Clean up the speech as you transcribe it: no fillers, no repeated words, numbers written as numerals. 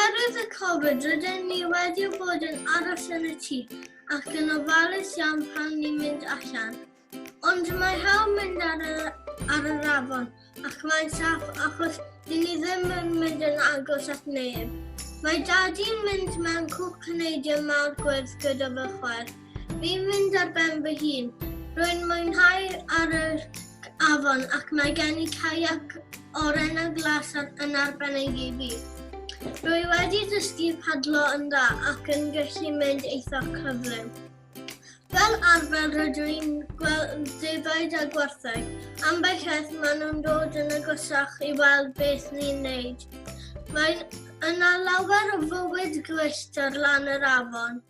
Oherwydd y Covid, rydyn ni wedi bod yn aros yn y tŷ ac yn ofalus iawn pan ni'n mynd allan. Ond mae hawl mynd ar y, ar yr afon ac mae'n saff achos dyn ni ddim yn mynd yn agos at neb. Mae dadi'n mynd mewn cwch Canadian mawr gwyrdd gyda fy chwaer. Fi'n mynd ar ben fy hun. Rwy'n mwynhau ar yr afon ac mae gen i caiac oren a glas yn arbennig i fi. Rwy wedi dysgu padlo yn dda ac yn gallu mynd eitha cyflym. Fel arfer rydw i'n gweld defaid a gwartheg. Ambell waith maen nhw'n dod yn agosach i weld beth ni'n neud. Mae yna lawer o fywyd gwyllt ar lan yr afon.